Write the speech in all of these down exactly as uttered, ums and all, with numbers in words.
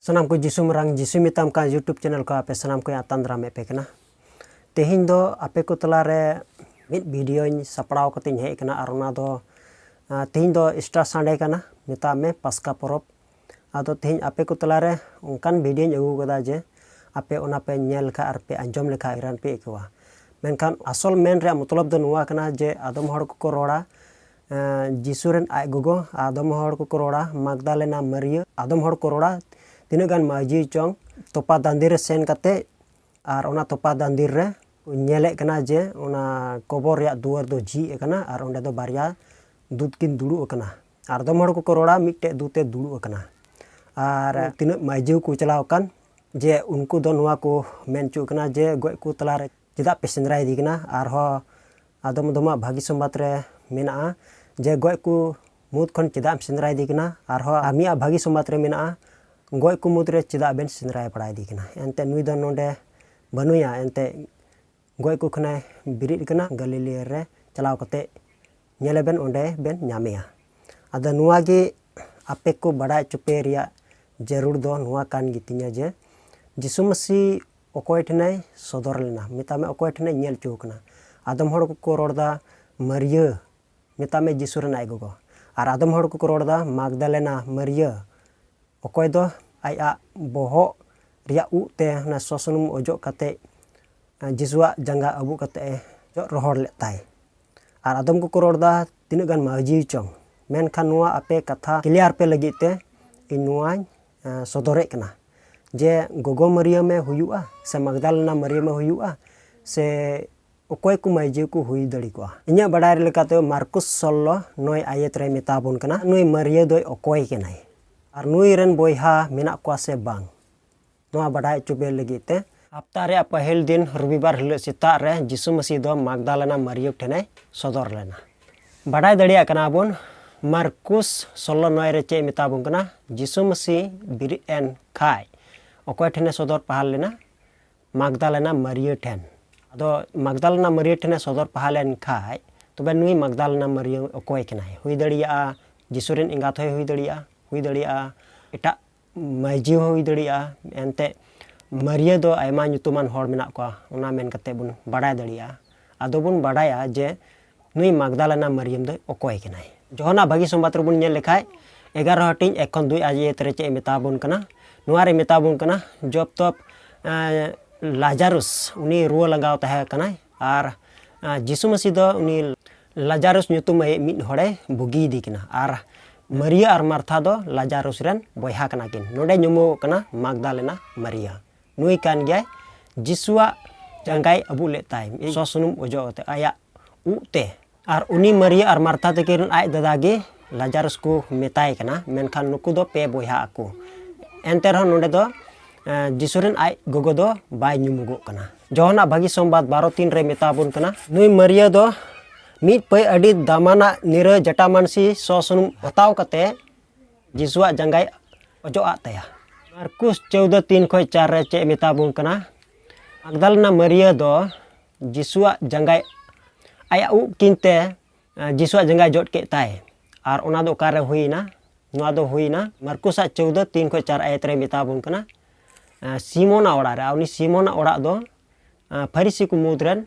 ᱥᱟᱱᱟᱢ ᱠᱚ ᱡᱤᱥᱩ ᱢᱟᱨᱟᱝ ᱡᱤᱥᱩ ᱢᱮᱛᱟᱢ ᱠᱟᱱ YouTube channel ᱠᱚ ᱟᱯᱮ ᱥᱟᱱᱟᱢ ᱠᱚᱧ ᱟᱛᱟᱝ ᱫᱟᱨᱟᱢᱮᱫ ᱯᱮ ᱠᱟᱱᱟ᱾ ᱛᱮᱦᱮᱧ ᱫᱚ ᱟᱯᱮ ᱠᱚ ᱛᱟᱞᱟᱨᱮ ᱢᱤᱫ videoᱧ ᱥᱟᱯᱲᱟᱣ ᱠᱟᱛᱮᱧ ᱦᱮᱡ ᱟᱠᱟᱱᱟ, ᱟᱨ ᱚᱱᱟ ᱫᱚ, ᱟᱸ, ᱛᱮᱦᱮᱧ ᱫᱚ Easter Sunday ᱠᱟᱱᱟ, ᱢᱮᱛᱟᱜ ᱢᱮ ᱯᱟᱥᱠᱟ ᱯᱚᱨᱚᱵᱽ᱾ ᱟᱫᱚ ᱛᱮᱦᱮᱧ ᱟᱯᱮ ᱠᱚ ᱛᱟᱞᱟᱨᱮ ᱚᱱᱠᱟᱱ videoᱧ ᱟᱹᱜᱩ ᱠᱟᱫᱟ ᱡᱮ ᱟᱯᱮ ᱚᱱᱟ ᱯᱮ ᱧᱮᱞ ᱞᱮᱠᱷᱟᱡ ᱟᱨ ᱯᱮ ᱟᱸᱡᱚᱢ ᱞᱮᱠᱷᱟᱡ ᱟᱹᱰᱤ ᱨᱟᱱ ᱯᱮ ᱟᱹᱭᱠᱟᱹᱣᱟ᱾ ᱢᱮᱱᱠᱷᱟᱱ ᱟᱥᱚᱞ ᱢᱮᱱ ᱨᱮᱭᱟᱜ ᱢᱚᱛᱞᱚᱵ ᱫᱚ ᱱᱚᱣᱟ ᱠᱟᱱᱟ ᱡᱮ ᱟᱫᱚᱢ ᱦᱚᱲ ᱠᱚᱠᱚ ᱨᱚᱲᱟ, ᱮᱸ, ᱡᱤᱥᱩ ᱨᱮᱱ ᱟᱡ ᱜᱚᱜᱚ, ᱟᱫᱚᱢ ᱦᱚᱲ ᱠᱚᱠᱚ ᱨᱚᱲᱟ ᱢᱟᱜᱽᱫᱟᱞᱮᱱᱟ ᱢᱟᱹᱨᱤᱭᱟᱹ, ᱟᱫᱚᱢ ᱦᱚᱲ ᱠᱚ ᱨᱚᱲᱟ ᱛᱤᱱᱟᱹᱜ ᱜᱟᱱ ᱢᱟᱹᱡᱷᱤ ᱪᱚᱝ, ᱛᱚᱯᱟ ᱫᱟᱸᱫᱮ ᱨᱮ ᱥᱮᱱ ᱠᱟᱛᱮ ᱟᱨ ᱚᱱᱟ ᱛᱚᱯᱟ ᱫᱟᱸᱫᱮ ᱨᱮ ᱧᱮᱞᱮᱫ ᱠᱟᱱᱟ ᱡᱮ ᱚᱱᱟ ᱠᱚᱵᱚᱨ ᱨᱮᱭᱟᱜ ᱫᱩᱣᱟᱹᱨ ᱫᱚ ᱡᱷᱤᱡ ᱟᱠᱟᱱᱟ ᱟᱨ ᱚᱸᱰᱮ ᱫᱚ ᱵᱟᱨᱭᱟ ᱫᱩᱛ ᱠᱤᱱ ᱫᱩᱲᱩᱵ ᱟᱠᱟᱱᱟ᱾ ᱟᱨ ᱟᱫᱚᱢ ᱦᱚᱲ ᱠᱚᱠᱚ ᱨᱚᱲᱟ ᱢᱤᱫᱴᱮᱡ ᱫᱩᱛ ᱮ ᱫᱩᱲᱩᱵ ᱟᱠᱟᱱᱟ᱾ ᱟᱨ ᱛᱤᱱᱟᱹᱜ ᱢᱟᱹᱡᱷᱤ ᱠᱚ ᱪᱟᱞᱟᱣ ᱟᱠᱟᱱ ᱡᱮ ᱩᱱᱠᱩ ᱫᱚ ᱱᱚᱣᱟ ᱠᱚ ᱢᱮᱱ ᱦᱚᱪᱚ ᱠᱟᱱᱟ ᱡᱮ ᱜᱚᱡ ᱠᱚ ᱛᱟᱞᱟᱨᱮ ᱪᱮᱫᱟᱜ ᱯᱮ ᱥᱮᱸᱫᱽᱨᱟᱭᱮᱫᱮ ᱠᱟᱱᱟ? ᱟᱨᱦᱚᱸ ᱟᱫᱚᱢ ᱟᱫᱚᱢᱟᱜ ᱵᱷᱟᱹᱜᱤ ᱥᱚᱢᱵᱟᱫ ᱨᱮ ᱢᱮᱱᱟᱜᱼᱟ ᱡᱮ ᱜᱚᱡ ᱠᱚ ᱢᱩᱫᱽ ᱠᱷᱚᱱ ᱪᱮᱫᱟᱜ ᱮᱢ ᱥᱮᱸᱫᱽᱨᱟᱭᱮᱫᱮ ᱠᱟᱱᱟ? ᱟᱨᱦᱚᱸ ᱟᱨ ᱢᱤᱫ ᱵᱷᱟᱹᱜᱤ ᱥᱚᱢᱵᱟᱫ ᱨᱮ ᱢᱮᱱᱟᱜᱼᱟ, ᱜᱚᱡ ᱠᱚ ᱢᱩᱫᱽ ᱨᱮ ᱪᱮᱫᱟᱜ ᱵᱮᱱ ᱥᱮᱸᱫᱽᱨᱟᱭ ᱵᱟᱲᱟᱭᱮᱫᱮ ᱠᱟᱱᱟ? ᱮᱱᱛᱮ ᱱᱩᱭ ᱫᱚ ᱱᱚᱰᱮ ᱵᱟᱹᱱᱩᱭᱟ, ᱮᱱᱛᱮ ᱜᱚᱡ ᱠᱚ ᱠᱷᱚᱱᱮ ᱵᱮᱨᱮᱫ ᱠᱟᱱᱟ, ᱜᱟᱹᱞᱤᱞᱤᱭᱟᱹ ᱨᱮ ᱪᱟᱞᱟᱣ ᱠᱟᱛᱮ ᱧᱮᱞᱮ ᱵᱮᱱ, ᱚᱸᱰᱮ ᱵᱮᱱ ᱧᱟᱢᱮᱭᱟ᱾ ᱟᱫᱚ ᱱᱚᱣᱟ ᱜᱮ ᱟᱯᱮ ᱠᱚ ᱵᱟᱰᱟᱭ ᱦᱚᱪᱚ ᱯᱮ ᱨᱮᱭᱟᱜ ᱡᱟᱹᱨᱩᱲ ᱫᱚ ᱱᱚᱣᱟ ᱠᱟᱱ ᱜᱮᱛᱤᱧᱟ ᱡᱮ ᱡᱤᱥᱩ ᱢᱟᱹᱥᱤ ᱚᱠᱚᱭ ᱴᱷᱮᱱᱮ ᱥᱚᱫᱚᱨ ᱞᱮᱱᱟ, ᱢᱮᱛᱟᱜ ᱢᱮ ᱚᱠᱚᱭ ᱴᱷᱮᱱᱮ ᱧᱮᱞ ᱦᱚᱪᱚ ᱠᱟᱱᱟ᱾ ᱟᱫᱚᱢ ᱦᱚᱲ ᱠᱚᱠᱚ ᱨᱚᱲ ᱮᱫᱟ ᱢᱟᱹᱨᱤᱭᱟᱹ, ᱢᱮᱛᱟᱜ ᱢᱮ ᱡᱤᱥᱩ ᱨᱮᱱ ᱟᱡ ᱜᱚᱜᱚ, ᱟᱨ ᱟᱫᱚᱢ ᱦᱚᱲ ᱠᱚᱠᱚ ᱨᱚᱲ ᱮᱫᱟ ᱢᱟᱜᱽᱫᱟᱞᱮᱱᱟ ᱢᱟᱹᱨᱤᱭᱟᱹ, ᱚᱠᱚᱭ ᱫᱚ ᱟᱡᱟᱜ ᱵᱚᱦᱚᱜ ᱨᱮᱭᱟᱜ ᱩᱵ ᱛᱮ ᱚᱱᱟ ᱥᱚᱥᱩᱱᱩᱢ ᱚᱡᱚᱜ ᱠᱟᱛᱮ ᱡᱤᱥᱩᱣᱟᱜ ᱡᱟᱸᱜᱟ ᱟᱹᱵᱩᱜ ᱠᱟᱛᱮ ᱮ ᱡᱚᱜ ᱨᱚᱦᱚᱲ ᱞᱮᱫ ᱛᱟᱭ᱾ ᱟᱨ ᱟᱫᱚᱢ ᱠᱚᱠᱚ ᱨᱚᱲ ᱮᱫᱟ ᱛᱤᱱᱟᱹᱜ ᱜᱟᱱ ᱢᱟᱹᱡᱷᱤ ᱪᱚᱝ, ᱢᱮᱱᱠᱷᱟᱱ ᱱᱚᱣᱟ ᱟᱯᱮ ᱠᱟᱛᱷᱟ clear ᱯᱮ ᱞᱟᱹᱜᱤᱫ ᱛᱮ ᱤᱧ ᱱᱚᱣᱟᱧ, ᱮ, ᱥᱚᱫᱚᱨᱮᱫ ᱠᱟᱱᱟ ᱡᱮ ᱜᱚᱜᱚ ᱢᱟᱹᱨᱤᱭᱟᱹᱢ ᱮ ᱦᱩᱭᱩᱜᱼᱟ ᱥᱮ ᱢᱟᱜᱽᱫᱟᱞᱮᱱᱟ ᱢᱟᱹᱨᱤᱭᱟᱹᱢ ᱮ ᱦᱩᱭᱩᱜᱼᱟ ᱥᱮ ᱚᱠᱚᱭ ᱠᱚ ᱢᱟᱹᱡᱷᱤ ᱠᱚ ᱦᱩᱭ ᱫᱟᱲᱮ ᱠᱚᱜᱼᱟ᱾ ᱤᱧᱟᱹᱜ ᱵᱟᱰᱟᱭ ᱞᱮᱠᱟᱛᱮ ᱢᱟᱨᱠᱩᱥ ᱥᱳᱞᱞᱳ ᱱᱚᱭ ᱟᱭᱮᱛ ᱨᱮ ᱢᱮᱛᱟ ᱵᱚᱱ ᱠᱟᱱᱟ ᱱᱩᱭ ᱢᱟᱹᱨᱤᱭᱟᱹ ᱫᱚᱭ ᱚᱠᱚᱭ ᱠᱟᱱᱟᱭ ᱟᱨ ᱱᱩᱭ ᱨᱮᱱ ᱵᱚᱭᱦᱟ ᱢᱮᱱᱟᱜ ᱠᱚᱣᱟ ᱥᱮ ᱵᱟᱝ, ᱱᱚᱣᱟ ᱵᱟᱰᱟᱭ ᱦᱚᱪᱚ ᱯᱮ ᱞᱟᱹᱜᱤᱫ ᱛᱮ᱾ ᱦᱟᱯᱛᱟ ᱨᱮᱭᱟᱜ ᱯᱟᱹᱦᱤᱞ ᱫᱤᱱ ᱨᱚᱵᱤᱵᱟᱨ ᱦᱤᱞᱳᱜ ᱥᱮᱛᱟᱜ ᱨᱮ ᱡᱤᱥᱩ ᱢᱟᱹᱥᱤ ᱫᱚ ᱢᱟᱜᱽᱫᱟᱞᱮᱱᱟ ᱢᱟᱹᱨᱤᱭᱟᱹ ᱴᱷᱮᱱᱮ ᱥᱚᱫᱚᱨ ᱞᱮᱱᱟ᱾ ᱵᱟᱰᱟᱭ ᱫᱟᱲᱮᱭᱟᱜ ᱠᱟᱱᱟ ᱵᱚᱱ ᱢᱟᱨᱠᱩᱥ ᱥᱳᱞᱞᱳ ᱱᱚᱭ ᱨᱮ ᱪᱮᱫ ᱢᱮᱛᱟ ᱵᱚᱱ ᱠᱟᱱᱟ? ᱡᱤᱥᱩ ᱢᱟᱹᱥᱤ ᱵᱮᱨᱮᱫ ᱮᱱ ᱠᱷᱟᱡ ᱚᱠᱚᱭ ᱴᱷᱮᱱᱮ ᱥᱚᱫᱚᱨ ᱯᱟᱦᱟᱞ ᱞᱮᱱᱟ? ᱢᱟᱜᱽᱫᱟᱞᱮᱱᱟ ᱢᱟᱹᱨᱤᱭᱟᱹ ᱴᱷᱮᱱ᱾ ᱟᱫᱚ ᱢᱟᱜᱽᱫᱟᱞᱮᱱᱟ ᱢᱟᱹᱨᱤᱭᱟᱹ ᱴᱷᱮᱱᱮ ᱥᱚᱫᱚᱨ ᱯᱟᱦᱟᱞ ᱞᱮᱱ ᱠᱷᱟᱡ, ᱛᱚᱵᱮ ᱱᱩᱭ ᱢᱟᱜᱽᱫᱟᱞᱮᱱᱟ ᱢᱟᱹᱨᱤᱭᱟᱹ ᱚᱠᱚᱭ ᱠᱟᱱᱟᱭ? ᱦᱩᱭ ᱫᱟᱲᱮᱭᱟᱜᱼᱟ ᱡᱤᱥᱩ ᱨᱮᱱ ᱮᱸᱜᱟᱛ ᱦᱚᱸᱭ ᱦᱩᱭ ᱫᱟᱲᱮᱭᱟᱜᱼᱟ, ᱦᱩᱭ ᱫᱟᱲᱮᱭᱟᱜᱼᱟ ᱮᱴᱟᱜ ᱢᱟᱹᱡᱷᱤ ᱦᱚᱸ ᱦᱩᱭ ᱫᱟᱲᱮᱭᱟᱜᱼᱟ᱾ ᱮᱱᱛᱮᱫ ᱢᱟᱹᱨᱤᱭᱟᱹ ᱫᱚ ᱟᱭᱢᱟ ᱧᱩᱛᱩᱢᱟᱱ ᱦᱚᱲ ᱢᱮᱱᱟᱜ ᱠᱚᱣᱟ, ᱚᱱᱟ ᱢᱮᱱ ᱠᱟᱛᱮᱫ ᱵᱚᱱ ᱵᱟᱰᱟᱭ ᱫᱟᱲᱮᱭᱟᱜᱼᱟ᱾ ᱟᱫᱚ ᱵᱚᱱ ᱵᱟᱰᱟᱭᱟ ᱡᱮ ᱱᱩᱭ ᱢᱟᱜᱽᱫᱟᱞᱮᱱᱟ ᱢᱟᱹᱨᱤᱭᱟᱹᱢ ᱫᱚ ᱚᱠᱚᱭ ᱠᱟᱱᱟᱭ? ᱡᱚᱦᱚᱱᱟᱜ ᱵᱷᱟᱹᱜᱤ ᱥᱚᱢᱵᱟᱫ ᱨᱮᱵᱚᱱ ᱧᱮᱞ ᱞᱮᱠᱷᱟᱡ ᱮᱜᱟᱨᱚ ᱦᱟᱹᱴᱤᱧ ᱮᱠ ᱠᱷᱚᱱ ᱫᱩᱭ ᱟᱭᱟᱛ ᱨᱮ ᱪᱮᱫ ᱮ ᱢᱮᱛᱟ ᱵᱚᱱ ᱠᱟᱱᱟ? ᱱᱚᱣᱟ ᱨᱮ ᱢᱮᱛᱟ ᱵᱚᱱ ᱠᱟᱱᱟ, ᱡᱚᱵ ᱛᱚᱵ ᱮᱸ, ᱞᱟᱡᱟᱨᱩᱥ ᱩᱱᱤ ᱨᱩᱣᱟᱹ ᱞᱟᱜᱟᱣ ᱛᱟᱦᱮᱸ ᱠᱟᱱᱟᱭ, ᱟᱨ ᱮᱸ, ᱡᱤᱥᱩ ᱢᱟᱹᱥᱤ ᱫᱚ ᱩᱱᱤ ᱞᱟᱡᱟᱨᱩᱥ ᱧᱩᱛᱩᱢ ᱟᱭᱤᱡ ᱢᱤᱫ ᱦᱚᱲᱮ ᱵᱩᱜᱤᱭᱮᱫᱮ ᱠᱟᱱᱟ, ᱟᱨ ᱢᱟᱹᱨᱤᱭᱟᱹ ᱟᱨ ᱢᱟᱨᱛᱷᱟ ᱫᱚ ᱞᱟᱡᱟᱨᱩᱥ ᱨᱮᱱ ᱵᱚᱭᱦᱟ ᱠᱟᱱᱟ ᱠᱤᱱ᱾ ᱱᱚᱰᱮ ᱧᱩᱢᱚᱜ ᱠᱟᱱᱟ ᱢᱟᱜᱽᱫᱟᱞᱮᱱᱟ ᱢᱟᱹᱨᱤᱭᱟᱹ᱾ ᱱᱩᱭ ᱠᱟᱱ ᱜᱮᱭᱟᱭ ᱡᱤᱥᱩᱣᱟᱜ ᱡᱟᱸᱜᱟᱭ ᱟᱹᱵᱩᱜ ᱞᱮᱫ ᱛᱟᱭ, ᱥᱚ ᱥᱩᱱᱩᱢ ᱚᱡᱚᱜ ᱠᱟᱛᱮ ᱟᱭᱟᱜ ᱩᱵ ᱛᱮ᱾ ᱟᱨ ᱩᱱᱤ ᱢᱟᱹᱨᱤᱭᱟᱹ ᱟᱨ ᱢᱟᱨᱛᱷᱟ ᱛᱟᱹᱠᱤᱱ ᱨᱮᱱ ᱟᱡ ᱫᱟᱫᱟ ᱜᱮ ᱞᱟᱡᱟᱨᱩᱥ ᱠᱚ ᱢᱮᱛᱟᱭ ᱠᱟᱱᱟ, ᱢᱮᱱᱠᱷᱟᱱ ᱱᱩᱠᱩ ᱫᱚ ᱯᱮ ᱵᱚᱭᱦᱟ ᱟᱠᱚ᱾ ᱮᱱᱛᱮ ᱨᱮᱦᱚᱸ ᱱᱚᱰᱮ ᱫᱚ, ᱮᱸ, ᱡᱤᱥᱩ ᱨᱮᱱ ᱟᱡ ᱜᱚᱜᱚ ᱫᱚ ᱵᱟᱭ ᱧᱩᱢᱩᱜᱚᱜ ᱠᱟᱱᱟ᱾ ᱡᱚᱦᱚᱱᱟᱜ ᱵᱷᱟᱹᱜᱤ ᱥᱚᱢᱵᱟᱫ ᱵᱟᱨᱚ ᱛᱤᱱ ᱨᱮ ᱢᱮᱛᱟ ᱵᱚᱱ ᱠᱟᱱᱟ, ᱱᱩᱭ ᱢᱟᱹᱨᱤᱭᱟᱹ ᱫᱚ ᱢᱤᱫ ᱯᱟᱹᱭ ᱟᱹᱰᱤ ᱫᱟᱢᱟᱱᱟᱜ ᱱᱤᱨᱟᱹ ᱡᱟᱴᱟᱢᱟᱱᱥᱤ ᱥᱚ ᱥᱩᱱᱩᱢ ᱦᱟᱛᱟᱣ ᱠᱟᱛᱮ ᱡᱤᱥᱩᱣᱟᱜ ᱡᱟᱸᱜᱟᱭ ᱚᱡᱚᱜ ᱟᱫ ᱛᱟᱭᱟ᱾ ᱢᱟᱨᱠᱩᱥ ᱪᱳᱣᱫᱚ ᱛᱤᱱ ᱠᱷᱚᱱ ᱪᱟᱨ ᱨᱮ ᱪᱮᱫ ᱢᱮᱛᱟ ᱵᱚᱱ ᱠᱟᱱᱟ? ᱢᱟᱜᱽᱫᱟᱞᱮᱱᱟ ᱢᱟᱹᱨᱤᱭᱟᱹ ᱫᱚ ᱡᱤᱥᱩᱣᱟᱜ ᱡᱟᱸᱜᱟᱭ, ᱟᱭᱟᱜ ᱩᱵ ᱠᱤᱱᱛᱮ, ᱮᱸ, ᱡᱤᱥᱩᱣᱟᱜ ᱡᱟᱸᱜᱟᱭ ᱡᱚᱫ ᱠᱮᱫ ᱛᱟᱭ᱾ ᱟᱨ ᱚᱱᱟ ᱫᱚ ᱚᱠᱟᱨᱮ ᱦᱩᱭᱱᱟ? ᱱᱚᱣᱟ ᱫᱚ ᱦᱩᱭᱱᱟ ᱢᱟᱨᱠᱩᱥᱟᱜ ᱪᱳᱣᱫᱚ ᱛᱤᱱ ᱠᱷᱚᱱ ᱪᱟᱨ ᱟᱭᱟᱛ ᱨᱮ ᱢᱮᱛᱟ ᱵᱚᱱ ᱠᱟᱱᱟ, ᱮᱸ, ᱥᱤᱢᱳᱱᱟᱜ ᱚᱲᱟᱜ ᱨᱮ᱾ ᱟᱨ ᱩᱱᱤ ᱥᱤᱢᱳᱱᱟᱜ ᱚᱲᱟᱜ ᱫᱚ, ᱮᱸ, ᱯᱷᱟᱹᱨᱤᱥᱤ ᱠᱚ ᱢᱩᱫᱽ ᱨᱮᱱ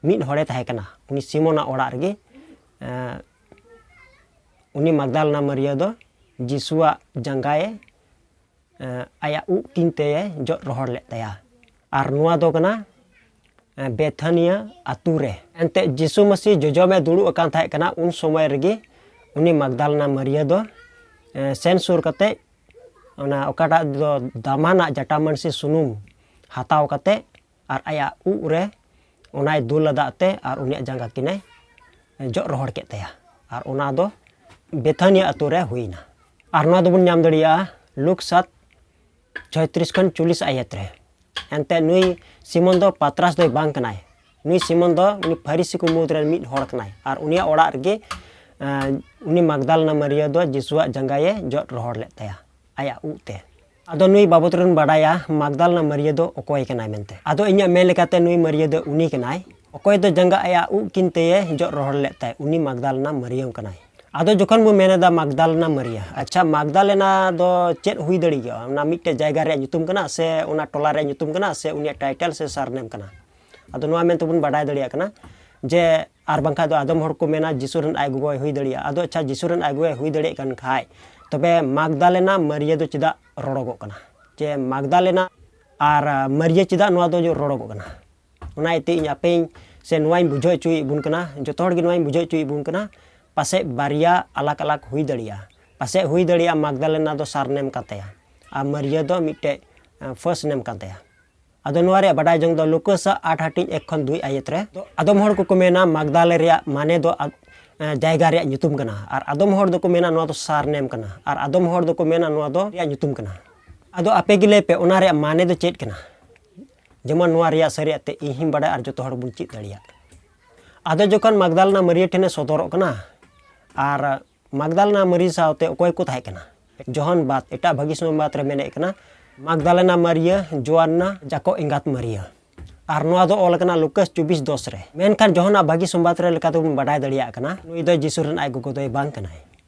ᱢᱤᱫ ᱦᱚᱲᱮ ᱛᱟᱦᱮᱸ ᱠᱟᱱᱟ᱾ ᱩᱱᱤ ᱥᱤᱢᱳᱱᱟᱜ ᱚᱲᱟᱜ ᱨᱮᱜᱮ, ᱮᱸ, ᱩᱱᱤ ᱢᱟᱜᱽᱫᱟᱞᱮᱱᱟ ᱢᱟᱹᱨᱤᱭᱟᱹ ᱫᱚ ᱡᱤᱥᱩᱣᱟᱜ ᱡᱟᱸᱜᱟᱭᱮ, ᱮᱸ, ᱟᱭᱟᱜ ᱩᱵ ᱠᱤᱱᱛᱮᱭᱮ ᱡᱚᱫ ᱨᱚᱦᱚᱲ ᱞᱮᱫ ᱛᱟᱭᱟ᱾ ᱟᱨ ᱱᱚᱣᱟ ᱫᱚ ᱠᱟᱱᱟ, ᱮᱸ, ᱵᱮᱛᱷᱟᱱᱤᱭᱟ ᱟᱛᱳ ᱨᱮ᱾ ᱮᱱᱛᱮᱫ ᱡᱤᱥᱩ ᱢᱟᱹᱥᱤ ᱡᱚᱡᱚᱢᱮ ᱫᱩᱲᱩᱵ ᱟᱠᱟᱱ ᱛᱟᱦᱮᱸ ᱠᱟᱱᱟ, ᱩᱱ ᱥᱚᱢᱚᱭ ᱨᱮᱜᱮ ᱩᱱᱤ ᱢᱟᱜᱽᱫᱟᱞᱮᱱᱟ ᱢᱟᱹᱨᱤᱭᱟᱹ ᱫᱚ, ᱮᱸ, ᱥᱮᱱ ᱥᱩᱨ ᱠᱟᱛᱮ ᱚᱱᱟ ᱚᱠᱟᱴᱟᱜ ᱫᱚ ᱫᱟᱢᱟᱱᱟᱜ ᱡᱟᱴᱟᱢᱟᱹᱱᱥᱤ ᱥᱩᱱᱩᱢ ᱦᱟᱛᱟᱣ ᱠᱟᱛᱮ ᱟᱨ ᱟᱭᱟᱜ ᱩᱵ ᱨᱮ ᱚᱱᱟᱭ ᱫᱩᱞ ᱟᱫᱟᱜ ᱛᱮ ᱟᱨ ᱩᱱᱤᱭᱟᱜ ᱡᱟᱸᱜᱟ ᱠᱤᱱᱮ ᱡᱚᱫ ᱨᱚᱦᱚᱲ ᱠᱮᱫ ᱛᱟᱭᱟ᱾ ᱟᱨ ᱚᱱᱟ ᱫᱚ ᱵᱮᱛᱷᱟᱱᱤᱭᱟ ᱟᱛᱳ ᱨᱮ ᱦᱩᱭᱱᱟ᱾ ᱟᱨ ᱱᱚᱣᱟ ᱫᱚᱵᱚᱱ ᱧᱟᱢ ᱫᱟᱲᱮᱭᱟᱜᱼᱟ ᱞᱩᱠ ᱥᱟᱛ ᱪᱷᱚᱭᱛᱨᱤᱥ ᱠᱷᱚᱱ ᱪᱚᱞᱞᱤᱥ ᱟᱭᱟᱛ ᱨᱮ᱾ ᱮᱱᱛᱮ ᱱᱩᱭ ᱥᱤᱢᱚᱱ ᱫᱚ ᱯᱟᱛᱨᱟᱥ ᱫᱚᱭ ᱵᱟᱝ ᱠᱟᱱᱟᱭ᱾ ᱱᱩᱭ ᱥᱤᱢᱚᱱ ᱫᱚ ᱩᱱᱤ ᱯᱷᱟᱹᱨᱤᱥᱤ ᱠᱚ ᱢᱩᱫᱽ ᱨᱮᱱ ᱢᱤᱫ ᱦᱚᱲ ᱠᱟᱱᱟᱭ᱾ ᱟᱨ ᱩᱱᱤᱭᱟᱜ ᱚᱲᱟᱜ ᱨᱮᱜᱮ, ᱮᱸ, ᱩᱱᱤ ᱢᱟᱜᱽᱫᱟᱞᱮᱱᱟ ᱢᱟᱹᱨᱤᱭᱟᱹ ᱫᱚ ᱡᱤᱥᱩᱣᱟᱜ ᱡᱟᱸᱜᱟᱭᱮ ᱡᱚᱫ ᱨᱚᱦᱚᱲ ᱞᱮᱫ ᱛᱟᱭᱟ ᱟᱭᱟᱜ ᱩᱵ ᱛᱮ᱾ ᱟᱫᱚ ᱱᱩᱭ ᱵᱟᱵᱚᱫ ᱨᱮᱵᱚᱱ ᱵᱟᱰᱟᱭᱟ ᱢᱟᱜᱽᱫᱟᱞᱮᱱᱟ ᱢᱟᱹᱨᱤᱭᱟᱹ ᱫᱚ ᱚᱠᱚᱭ ᱠᱟᱱᱟᱭ ᱢᱮᱱᱛᱮ᱾ ᱟᱫᱚ ᱤᱧᱟᱹᱜ ᱢᱮᱱ ᱞᱮᱠᱟᱛᱮ ᱱᱩᱭ ᱢᱟᱹᱨᱤᱭᱟᱹ ᱫᱚ ᱩᱱᱤ ᱠᱟᱱᱟᱭ, ᱚᱠᱚᱭ ᱫᱚ ᱡᱟᱸᱜᱟ ᱟᱭᱟᱜ ᱩᱵ ᱠᱤᱱ ᱛᱮᱭᱮ ᱡᱚᱫ ᱨᱚᱦᱚᱲ ᱞᱮᱫ ᱛᱟᱭ, ᱩᱱᱤ ᱢᱟᱜᱽᱫᱟᱞᱮᱱᱟ ᱢᱟᱹᱨᱤᱭᱟᱹ ᱠᱟᱱᱟᱭ᱾ ᱟᱫᱚ ᱡᱚᱠᱷᱚᱱ ᱵᱚ ᱢᱮᱱ ᱮᱫᱟ ᱢᱟᱜᱽᱫᱟᱞᱮᱱᱟ ᱢᱟᱹᱨᱤᱭᱟᱹ, ᱟᱪᱪᱷᱟ, ᱢᱟᱜᱽᱫᱟᱞᱮᱱᱟ ᱫᱚ ᱪᱮᱫ ᱦᱩᱭ ᱫᱟᱲᱮᱭᱟᱜᱼᱟ? ᱚᱱᱟ ᱢᱤᱫᱴᱮᱡ ᱡᱟᱭᱜᱟ ᱨᱮᱭᱟᱜ ᱧᱩᱛᱩᱢ ᱠᱟᱱᱟ ᱥᱮ ᱚᱱᱟ ᱴᱚᱞᱟ ᱨᱮᱭᱟᱜ ᱧᱩᱛᱩᱢ ᱠᱟᱱᱟ ᱥᱮ ᱩᱱᱤᱭᱟᱜ ᱴᱟᱭᱴᱮᱞ ᱥᱮ ᱥᱟᱨᱱᱮᱢ ᱠᱟᱱᱟ? ᱟᱫᱚ ᱱᱚᱣᱟ ᱢᱮᱱ ᱛᱮᱵᱚᱱ ᱵᱟᱰᱟᱭ ᱫᱟᱲᱮᱭᱟᱜ ᱠᱟᱱᱟ ᱡᱮ, ᱟᱨ ᱵᱟᱝᱠᱷᱟᱡ ᱫᱚ ᱟᱫᱚᱢ ᱦᱚᱲ ᱠᱚ ᱢᱮᱱᱟ ᱡᱤᱥᱩ ᱨᱮᱱ ᱟᱡ ᱜᱚᱜᱚᱭ ᱦᱩᱭ ᱫᱟᱲᱮᱭᱟᱜᱼᱟ᱾ ᱟᱫᱚ ᱟᱪᱪᱷᱟ, ᱡᱤᱥᱩ ᱨᱮᱱ ᱟᱡ ᱜᱚᱜᱚᱭ ᱦᱩᱭ ᱫᱟᱲᱮᱭᱟᱜ ᱠᱟᱱ ᱠᱷᱟᱡ, ᱛᱚᱵᱮ ᱢᱟᱜᱽᱫᱟᱞᱮᱱᱟ ᱢᱟᱹᱨᱤᱭᱟᱹ ᱫᱚ ᱪᱮᱫᱟᱜ ᱨᱚᱲᱚᱜᱚᱜ ᱠᱟᱱᱟ? ᱡᱮ ᱢᱟᱜᱽᱫᱟᱞᱮᱱᱟ ᱟᱨ ᱢᱟᱹᱨᱤᱭᱟᱹ ᱪᱮᱫᱟᱜ ᱱᱚᱣᱟ ᱫᱚ ᱨᱚᱲᱚᱜᱚᱜ ᱠᱟᱱᱟ? ᱚᱱᱟ ᱤᱭᱟᱹᱛᱮ ᱤᱧ ᱟᱯᱮᱧ ᱥᱮ ᱱᱚᱣᱟᱧ ᱵᱩᱡᱷᱟᱹᱣ ᱦᱚᱪᱚᱭᱮᱫ ᱵᱚᱱ ᱠᱟᱱᱟ, ᱡᱚᱛᱚ ᱦᱚᱲ ᱜᱮ ᱱᱚᱣᱟᱧ ᱵᱩᱡᱷᱟᱹᱣ ᱦᱚᱪᱚᱭᱮᱫ ᱵᱚᱱ ᱠᱟᱱᱟ, ᱯᱟᱥᱮᱡ ᱵᱟᱨᱭᱟ ᱟᱞᱟᱜᱽ ᱟᱞᱟᱜᱽ ᱦᱩᱭ ᱫᱟᱲᱮᱭᱟᱜᱼᱟ᱾ ᱯᱟᱥᱮᱡ ᱦᱩᱭ ᱫᱟᱲᱮᱭᱟᱜᱼᱟ ᱢᱟᱜᱽᱫᱟᱞᱮᱱᱟ ᱫᱚ ᱥᱟᱨᱱᱮᱢ ᱠᱟᱱ ᱛᱟᱭᱟ ᱟᱨ ᱢᱟᱹᱨᱤᱭᱟᱹ ᱫᱚ ᱢᱤᱫᱴᱮᱡ, ᱮ, ᱯᱷᱟᱥᱴ ᱱᱮᱢ ᱠᱟᱱ ᱛᱟᱭᱟ᱾ ᱟᱫᱚ ᱱᱚᱣᱟ ᱨᱮᱭᱟᱜ ᱵᱟᱰᱟᱭ ᱡᱚᱝ ᱫᱚ ᱞᱩᱠᱟᱥ ᱟᱜ ᱟᱴ ᱦᱟᱹᱴᱤᱧ ᱮᱠ ᱠᱷᱚᱱ ᱫᱩᱭ ᱟᱭᱟᱛ ᱨᱮ᱾ ᱟᱫᱚ ᱟᱫᱚᱢ ᱦᱚᱲ ᱠᱚᱠᱚ ᱢᱮᱱᱟ ᱢᱟᱜᱽᱫᱟᱞᱮ ᱨᱮᱭᱟᱜ ᱢᱟᱱᱮ ᱫᱚ ᱟ-, ᱮ, ᱡᱟᱭᱜᱟ ᱨᱮᱭᱟᱜ ᱧᱩᱛᱩᱢ ᱠᱟᱱᱟ, ᱟᱨ ᱟᱫᱚᱢ ᱦᱚᱲ ᱫᱚᱠᱚ ᱢᱮᱱᱟ ᱱᱚᱣᱟ ᱫᱚ ᱥᱟᱨᱱᱮᱢ ᱠᱟᱱᱟ, ᱟᱨ ᱟᱫᱚᱢ ᱦᱚᱲ ᱫᱚᱠᱚ ᱢᱮᱱᱟ ᱱᱚᱣᱟ ᱫᱚ ᱨᱮᱭᱟᱜ ᱧᱩᱛᱩᱢ ᱠᱟᱱᱟ᱾ ᱟᱫᱚ ᱟᱯᱮ ᱜᱮ ᱞᱟᱹᱭ ᱯᱮ, ᱚᱱᱟ ᱨᱮᱭᱟᱜ ᱢᱟᱱᱮ ᱫᱚ ᱪᱮᱫ ᱠᱟᱱᱟ? ᱡᱮᱢᱚᱱ ᱱᱚᱣᱟ ᱨᱮᱭᱟᱜ ᱥᱟᱹᱨᱤᱭᱟᱜ ᱛᱮ ᱤᱧ ᱦᱚᱸᱧ ᱵᱟᱰᱟᱭ ᱟᱨ ᱡᱚᱛᱚ ᱦᱚᱲ ᱵᱚᱱ ᱪᱮᱫ ᱫᱟᱲᱮᱭᱟᱜ᱾ ᱟᱫᱚ ᱡᱚᱠᱷᱚᱱ ᱢᱟᱜᱽᱫᱟᱞᱮᱱᱟ ᱢᱟᱹᱨᱤᱭᱟᱹ ᱴᱷᱮᱱᱮ ᱥᱚᱫᱚᱨᱚᱜ ᱠᱟᱱᱟ ᱟᱨ ᱢᱟᱜᱽᱫᱟᱞᱮᱱᱟ ᱢᱟᱹᱨᱤᱭᱟᱹ ᱥᱟᱶᱛᱮ ᱚᱠᱚᱭ ᱠᱚ ᱛᱟᱦᱮᱸ ᱠᱟᱱᱟ? ᱡᱚᱦᱚᱱ ᱵᱟᱫ ᱮᱴᱟᱜ ᱵᱷᱟᱹᱜᱤ ᱥᱚᱢᱵᱟᱫ ᱨᱮ ᱢᱮᱱᱮᱫ ᱠᱟᱱᱟ ᱢᱟᱜᱽᱫᱟᱞᱮᱱᱟ ᱢᱟᱹᱨᱤᱭᱟᱹ, ᱡᱳᱣᱟᱱᱱᱟ, ᱡᱟᱠᱚ ᱮᱸᱜᱟᱛ ᱢᱟᱹᱨᱤᱭᱟᱹ᱾ ᱟᱨ ᱱᱚᱣᱟ ᱫᱚ ᱚᱞ ᱟᱠᱟᱱᱟ ᱞᱩᱠᱟᱥ ᱪᱚᱵᱵᱤᱥ ᱫᱚᱥ ᱨᱮ᱾ ᱢᱮᱱᱠᱷᱟᱱ ᱡᱚᱦᱚᱱᱟᱜ ᱵᱷᱟᱹᱜᱤ ᱥᱚᱢᱵᱟᱫ ᱨᱮ ᱞᱮᱠᱟ ᱛᱮᱵᱚᱱ ᱵᱟᱰᱟᱭ ᱫᱟᱲᱮᱭᱟᱜ ᱠᱟᱱᱟ, ᱱᱩᱭ ᱫᱚ ᱡᱤᱥᱩ ᱨᱮᱱ ᱟᱡ ᱜᱚᱜᱚ ᱫᱚᱭ ᱵᱟᱝ ᱠᱟᱱᱟᱭ᱾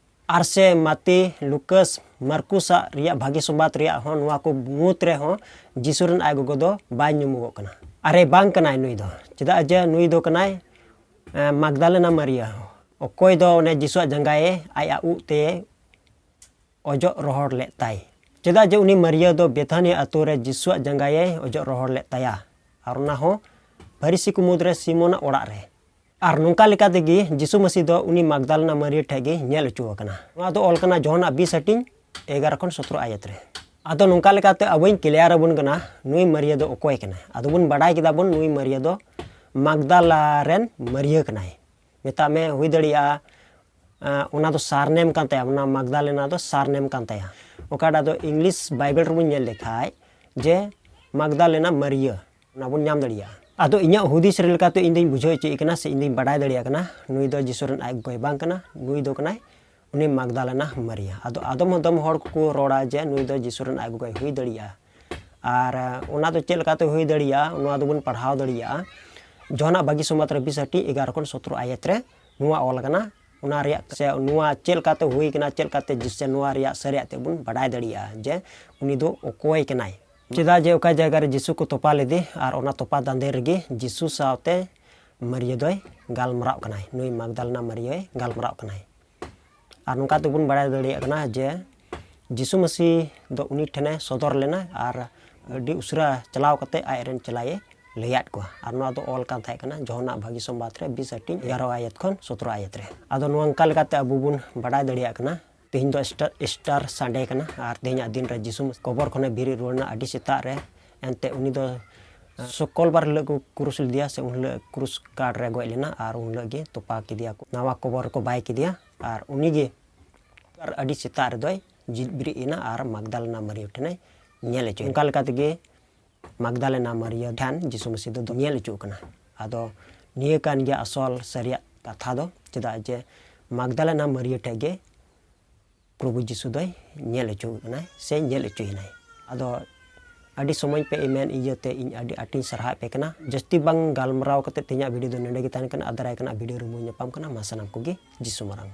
ᱟᱨ ᱥᱮ ᱢᱟᱛᱤ, ᱞᱩᱠᱟᱥ, ᱢᱟᱨᱠᱩᱥᱟᱜ ᱨᱮᱭᱟᱜ ᱵᱷᱟᱹᱜᱤ ᱥᱚᱢᱵᱟᱫ ᱨᱮᱭᱟᱜ ᱦᱚᱸ ᱱᱚᱣᱟ ᱠᱚ ᱢᱩᱫᱽ ᱨᱮᱦᱚᱸ ᱡᱤᱥᱩ ᱨᱮᱱ ᱟᱡ ᱜᱚᱜᱚ ᱫᱚ ᱵᱟᱭ ᱧᱩᱢᱚᱜᱚᱜ ᱠᱟᱱᱟ᱾ ᱟᱨᱮ ᱵᱟᱝ ᱠᱟᱱᱟᱭ ᱱᱩᱭ ᱫᱚ, ᱪᱮᱫᱟᱜ ᱡᱮ ᱱᱩᱭ ᱫᱚ ᱠᱟᱱᱟᱭ, ᱮ, ᱢᱟᱜᱽᱫᱟᱞᱮᱱᱟ ᱢᱟᱹᱨᱤᱭᱟᱹ, ᱚᱠᱚᱭ ᱫᱚ ᱚᱱᱮ ᱡᱤᱥᱩᱣᱟᱜ ᱡᱟᱸᱜᱟᱭᱮ ᱟᱡᱟᱜ ᱩᱵ ᱛᱮ ᱚᱡᱚᱜ ᱨᱚᱦᱚᱲ ᱞᱮᱫ ᱛᱟᱭ᱾ ᱪᱮᱫᱟᱜ ᱡᱮ ᱩᱱᱤ ᱢᱟᱹᱨᱤᱭᱟᱹ ᱫᱚ ᱵᱮᱛᱷᱟᱱᱤᱭᱟ ᱟᱛᱳ ᱨᱮ ᱡᱤᱥᱩᱣᱟᱜ ᱡᱟᱸᱜᱟᱭᱮ ᱚᱡᱚᱜ ᱨᱚᱦᱚᱲ ᱞᱮᱫ ᱛᱟᱭᱟ, ᱟᱨ ᱚᱱᱟ ᱦᱚᱸ ᱯᱷᱟᱹᱨᱤᱥᱤ ᱠᱚ ᱢᱩᱫᱽᱨᱮ ᱥᱤᱢᱳᱱᱟᱜ ᱚᱲᱟᱜ ᱨᱮ᱾ ᱟᱨ ᱱᱚᱝᱠᱟ ᱞᱮᱠᱟ ᱛᱮᱜᱮ ᱡᱤᱥᱩ ᱢᱟᱹᱥᱤ ᱫᱚ ᱩᱱᱤ ᱢᱟᱜᱽᱫᱟᱞᱮᱱᱟ ᱢᱟᱹᱨᱤᱭᱟᱹ ᱴᱷᱮᱡ ᱜᱮ ᱧᱮᱞ ᱦᱚᱪᱚ ᱟᱠᱟᱱᱟ᱾ ᱱᱚᱣᱟ ᱫᱚ ᱚᱞ ᱠᱟᱱᱟ ᱡᱚᱦᱚᱱᱟᱜ ᱵᱤᱥ ᱦᱟᱹᱴᱤᱧ ᱮᱜᱟᱨᱚ ᱠᱷᱚᱱ ᱥᱚᱛᱨᱚ ᱟᱭᱟᱛ ᱨᱮ᱾ ᱟᱫᱚ ᱱᱚᱝᱠᱟ ᱞᱮᱠᱟᱛᱮ ᱟᱵᱚᱧ ᱠᱞᱤᱭᱟᱨ ᱟᱵᱚᱱ ᱠᱟᱱᱟ, ᱱᱩᱭ ᱢᱟᱹᱨᱤᱭᱟᱹ ᱫᱚ ᱚᱠᱚᱭ ᱠᱟᱱᱟᱭ? ᱟᱫᱚ ᱵᱚᱱ ᱵᱟᱰᱟᱭ ᱠᱮᱫᱟ ᱵᱚᱱ ᱱᱩᱭ ᱢᱟᱹᱨᱤᱭᱟᱹ ᱫᱚ ᱢᱟᱜᱽᱫᱟᱞᱟ ᱨᱮᱱ ᱢᱟᱹᱨᱤᱭᱟᱹ ᱠᱟᱱᱟᱭ᱾ ᱢᱮᱛᱟᱜ ᱢᱮ, ᱦᱩᱭ ᱫᱟᱲᱮᱭᱟᱜᱼᱟ, ᱮᱸ, ᱚᱱᱟ ᱫᱚ ᱥᱟᱨᱱᱮᱢ ᱠᱟᱱ ᱛᱟᱭᱟ, ᱚᱱᱟ ᱢᱟᱜᱽᱫᱟᱞᱮᱱᱟ ᱫᱚ ᱥᱟᱨᱱᱮᱢ ᱠᱟᱱ ᱛᱟᱭᱟ᱾ ᱚᱠᱟᱴᱟᱜ ᱫᱚ ᱤᱝᱞᱤᱥ ᱵᱟᱭᱵᱮᱞ ᱨᱮᱵᱚᱱ ᱧᱮᱞ ᱞᱮᱠᱷᱟᱡ ᱡᱮ ᱢᱟᱜᱽᱫᱟᱞᱮᱱᱟ ᱢᱟᱹᱨᱤᱭᱟᱹ, ᱚᱱᱟ ᱵᱚᱱ ᱧᱟᱢ ᱫᱟᱲᱮᱭᱟᱜᱼᱟ᱾ ᱟᱫᱚ ᱤᱧᱟᱹᱜ ᱦᱩᱫᱤᱥ ᱨᱮ ᱞᱮᱠᱟᱛᱮ ᱤᱧ ᱫᱚᱧ ᱵᱩᱡᱷᱟᱹᱣ ᱦᱚᱪᱚᱭᱮᱫ ᱠᱟᱱᱟ ᱥᱮ ᱤᱧ ᱫᱚᱧ ᱵᱟᱰᱟᱭ ᱫᱟᱲᱮᱭᱟᱜ ᱠᱟᱱᱟ, ᱱᱩᱭ ᱫᱚ ᱡᱤᱥᱩ ᱨᱮᱱ ᱟᱡ ᱜᱚᱜᱚᱭ ᱵᱟᱝ ᱠᱟᱱᱟ, ᱱᱩᱭ ᱫᱚ ᱠᱟᱱᱟᱭ ᱩᱱᱤ ᱢᱟᱜᱽᱫᱟᱞᱮᱱᱟ ᱢᱟᱹᱨᱤᱭᱟ᱾ ᱟᱫᱚ ᱟᱫᱚᱢ ᱟᱫᱚᱢ ᱦᱚᱲ ᱠᱚᱠᱚ ᱨᱚᱲᱟ ᱡᱮ ᱱᱩᱭ ᱫᱚ ᱡᱤᱥᱩ ᱨᱮᱱ ᱟᱡ ᱜᱚᱜᱚᱭ ᱦᱩᱭ ᱫᱟᱲᱮᱭᱟᱜᱼᱟ᱾ ᱟᱨ, ᱮ, ᱚᱱᱟ ᱫᱚ ᱪᱮᱫ ᱞᱮᱠᱟᱛᱮ ᱦᱩᱭ ᱫᱟᱲᱮᱭᱟᱜᱼᱟ, ᱱᱚᱣᱟ ᱫᱚᱵᱚᱱ ᱯᱟᱲᱦᱟᱣ ᱫᱟᱲᱮᱭᱟᱜᱼᱟ ᱡᱚᱦᱟᱱᱟᱜ ᱵᱷᱟᱹᱜᱤ ᱥᱚᱢᱵᱟᱫ ᱨᱮ ᱵᱤᱥ ᱦᱟᱹᱴᱤᱧ ᱮᱜᱟᱨᱚ ᱠᱷᱚᱱ ᱥᱚᱛᱨᱚ ᱟᱭᱟᱛ ᱨᱮ ᱱᱚᱣᱟ ᱚᱞ ᱟᱠᱟᱱᱟ, ᱚᱱᱟ ᱨᱮᱭᱟᱜ ᱥᱮ ᱱᱚᱣᱟ ᱪᱮᱫ ᱞᱮᱠᱟᱛᱮ ᱦᱩᱭ ᱠᱟᱱᱟ, ᱪᱮᱫ ᱞᱮᱠᱟᱛᱮ ᱡᱤᱥᱩ ᱱᱚᱣᱟ ᱨᱮᱭᱟᱜ ᱥᱟᱹᱨᱤᱭᱟᱜ ᱛᱮ ᱵᱚᱱ ᱵᱟᱰᱟᱭ ᱫᱟᱲᱮᱭᱟᱜᱼᱟ ᱡᱮ ᱩᱱᱤ ᱫᱚ ᱚᱠᱚᱭ ᱠᱟᱱᱟᱭ᱾ ᱪᱮᱫᱟᱜ ᱡᱮ ᱚᱠᱟ ᱡᱟᱭᱜᱟ ᱨᱮ ᱡᱤᱥᱩ ᱠᱚ ᱛᱚᱯᱟ ᱞᱮᱫᱮ ᱟᱨ ᱚᱱᱟ ᱛᱚᱯᱟ ᱫᱟᱸᱫᱮ ᱨᱮᱜᱮ ᱡᱤᱥᱩ ᱥᱟᱶᱛᱮ ᱢᱟᱹᱨᱤᱭᱟᱹ ᱫᱚᱭ ᱜᱟᱞᱢᱟᱨᱟᱜ ᱠᱟᱱᱟᱭ, ᱱᱩᱭ ᱢᱟᱜᱽᱫᱟᱞᱮᱱᱟ ᱢᱟᱹᱨᱤᱭᱟᱹᱭ ᱜᱟᱞᱢᱟᱨᱟᱜ ᱠᱟᱱᱟᱭ᱾ ᱟᱨ ᱱᱚᱝᱠᱟ ᱛᱮᱵᱚᱱ ᱵᱟᱲᱟᱭ ᱫᱟᱲᱮᱭᱟᱜ ᱠᱟᱱᱟ ᱡᱮ ᱡᱤᱥᱩ ᱢᱟᱹᱥᱤ ᱫᱚ ᱩᱱᱤ ᱴᱷᱮᱱᱮ ᱥᱚᱫᱚᱨ ᱞᱮᱱᱟ ᱟᱨ ᱟᱹᱰᱤ ᱩᱥᱟᱹᱨᱟ ᱪᱟᱞᱟᱣ ᱠᱟᱛᱮ ᱟᱡ ᱨᱮᱱ ᱪᱮᱞᱟᱭᱮ ᱞᱟᱹᱭᱟᱫ ᱠᱚᱣᱟ᱾ ᱟᱨ ᱱᱚᱣᱟ ᱫᱚ ᱚᱞ ᱠᱟᱱ ᱛᱟᱦᱮᱸ ᱠᱟᱱᱟ ᱡᱚᱦᱚᱱᱟᱜ ᱵᱷᱟᱹᱜᱤ ᱥᱚᱢᱵᱟᱫ ᱨᱮ ᱵᱤᱥ ᱦᱟᱹᱴᱤᱧ ᱮᱜᱟᱨᱚ ᱟᱭᱟᱛ ᱠᱷᱚᱱ ᱥᱚᱛᱨᱚ ᱟᱭᱟᱛ ᱨᱮ᱾ ᱟᱫᱚ ᱱᱚᱝᱠᱟ ᱞᱮᱠᱟᱛᱮ ᱟᱵᱚ ᱵᱚᱱ ᱵᱟᱰᱟᱭ ᱫᱟᱲᱮᱭᱟᱜ ᱠᱟᱱᱟ ᱛᱮᱦᱮᱧ ᱫᱚ ᱤᱥᱴᱟᱨ, ᱤᱥᱴᱟᱨ ᱥᱟᱱᱰᱮ ᱠᱟᱱᱟ ᱟᱨ ᱛᱮᱦᱮᱧᱟᱜ ᱫᱤᱱ ᱨᱮ ᱡᱤᱥᱩ ᱠᱚᱵᱚᱨ ᱠᱷᱚᱱᱮ ᱵᱮᱨᱮᱫ ᱨᱩᱣᱟᱹᱲ ᱮᱱᱟ ᱟᱹᱰᱤ ᱥᱮᱛᱟᱜ ᱨᱮ᱾ ᱮᱱᱛᱮ ᱩᱱᱤ ᱫᱚ ᱥᱩᱠᱚᱞᱵᱟᱨ ᱦᱤᱞᱳᱜ ᱠᱚ ᱠᱨᱩᱥ ᱞᱮᱫᱮᱭᱟ ᱥᱮ ᱩᱱ ᱦᱤᱞᱳᱜ ᱠᱨᱩᱥ ᱠᱟᱴ ᱨᱮ ᱜᱚᱡ ᱞᱮᱱᱟ ᱟᱨ ᱩᱱ ᱦᱤᱞᱳᱜ ᱜᱮ ᱛᱚᱯᱟ ᱠᱮᱫᱮᱭᱟ ᱠᱚ, ᱱᱟᱣᱟ ᱠᱚᱵᱚᱨ ᱨᱮᱠᱚ ᱵᱟᱭ ᱠᱮᱫᱮᱭᱟ᱾ ᱟᱨ ᱩᱱᱤ ᱜᱮ ᱟᱨ ᱟᱹᱰᱤ ᱥᱮᱛᱟᱜ ᱨᱮᱫᱚᱭ ᱡᱤᱣᱮᱫ ᱵᱮᱨᱮᱫ ᱮᱱᱟ ᱟᱨ ᱢᱟᱜᱽᱫᱟᱞᱮᱱᱟ ᱢᱟᱹᱨᱤᱭᱟᱹ ᱴᱷᱮᱱᱮ ᱧᱮᱞ ᱦᱚᱪᱚᱭᱮᱱᱟ᱾ ᱚᱱᱠᱟ ᱞᱮᱠᱟ ᱛᱮᱜᱮ ᱢᱟᱜᱽᱫᱟᱞᱮᱱᱟ ᱢᱟᱹᱨᱤᱭᱟᱹ ᱴᱷᱮᱱ ᱡᱤᱥᱩ ᱢᱟᱹᱥᱤ ᱫᱚ ᱧᱮᱞ ᱦᱚᱪᱚᱜ ᱠᱟᱱᱟ᱾ ᱟᱫᱚ ᱱᱤᱭᱟᱹ ᱠᱟᱱ ᱜᱮᱭᱟ ᱟᱥᱚᱞ ᱥᱟᱹᱨᱤᱭᱟᱜ ᱠᱟᱛᱷᱟ ᱫᱚ, ᱪᱮᱫᱟᱜ ᱡᱮ ᱢᱟᱜᱽᱫᱟᱞᱮᱱᱟ ᱢᱟᱹᱨᱤᱭᱟᱹ ᱴᱷᱮᱱ ᱜᱮ ᱯᱨᱚᱵᱷᱩ ᱡᱤᱥᱩ ᱫᱚᱭ ᱧᱮᱞ ᱦᱚᱪᱚ ᱠᱟᱱᱟᱭ ᱥᱮ ᱧᱮᱞ ᱦᱚᱪᱚᱭᱮᱱᱟᱭ᱾ ᱟᱫᱚ ᱟᱹᱰᱤ ᱥᱚᱢᱚᱭ ᱯᱮ ᱮᱢᱮᱱ ᱤᱭᱟᱹᱛᱮ ᱤᱧ ᱟᱹᱰᱤ ᱟᱸᱴᱤᱧ ᱥᱟᱨᱦᱟᱣᱮᱫ ᱯᱮ ᱠᱟᱱᱟ᱾ ᱡᱟᱹᱥᱛᱤ ᱵᱟᱝ ᱜᱟᱞᱢᱟᱨᱟᱣ ᱠᱟᱛᱮ ᱛᱮᱦᱮᱧᱟᱜ ᱵᱷᱤᱰᱤᱭᱳ ᱫᱚ ᱱᱚᱰᱮ ᱜᱮ ᱛᱟᱦᱮᱱ ᱠᱟᱱᱟ᱾ ᱟᱨ ᱫᱟᱨᱟᱭ ᱠᱟᱱᱟ ᱵᱷᱤᱰᱤᱭᱳ ᱨᱮᱵᱚᱱ ᱧᱟᱯᱟᱢ ᱠᱟᱱᱟ᱾ ᱢᱟ ᱥᱟᱱᱟᱢ ᱠᱚᱜᱮ ᱡᱤᱥᱩ ᱢᱟᱨᱟᱝ᱾